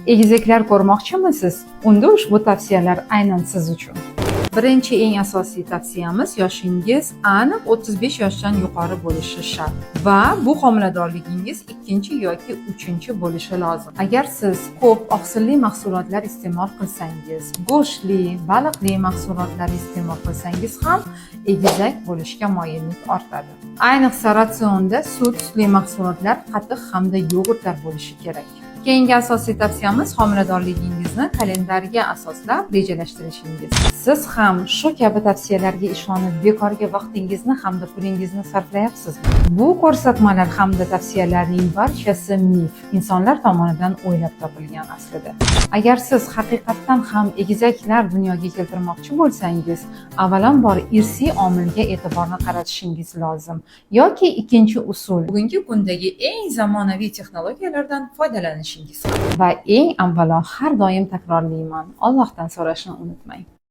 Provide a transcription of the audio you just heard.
Egizaklar ko'rmoqchimisiz? Unda ushbu tavsiyalar aynan siz uchun. Birinchi, eng asosiy tavsiyamiz: yoshingiz aniq 35 yoshdan yuqori bo'lishi shart va bu homiladorligingiz ikkinchi yoki uchinchi bo'lishi lozim. Agar siz ko'p oqsilli mahsulotlar iste'mol qilsangiz, go'shtli, baliqli mahsulotlar iste'mol qilsangiz ham egizak bo'lishga moyillik ortadi. Ayniqsa ratsionda sut, sutli mahsulotlar, qatiq hamda yogurtlar bo'lishi kerak. Keyingi asosiy tavsiyamiz: homiladorligingizni kalendarga asoslab rejalashtirishingiz. Siz ham shu kabi tavsiyalarga ishonib, bekorga vaqtingizni hamda pulingizni sarflayapsizmi? Bu ko'rsatmalar hamda tavsiyalarning barchasi mif, insonlar tomonidan o'ylab topilgan aslida. Agar siz haqiqatdan ham egizaklar dunyoga keltirmoqchi bo'lsangiz, avvalambor irsiy omilga e'tiborni qaratishingiz lozim yoki ikkinchi usul, bugungi kundagi eng zamonaviy texnologiyalardan foydalanishingiz. Va eng avvalo, har doim takrorlayman, Allohdan so'rashni unutmang.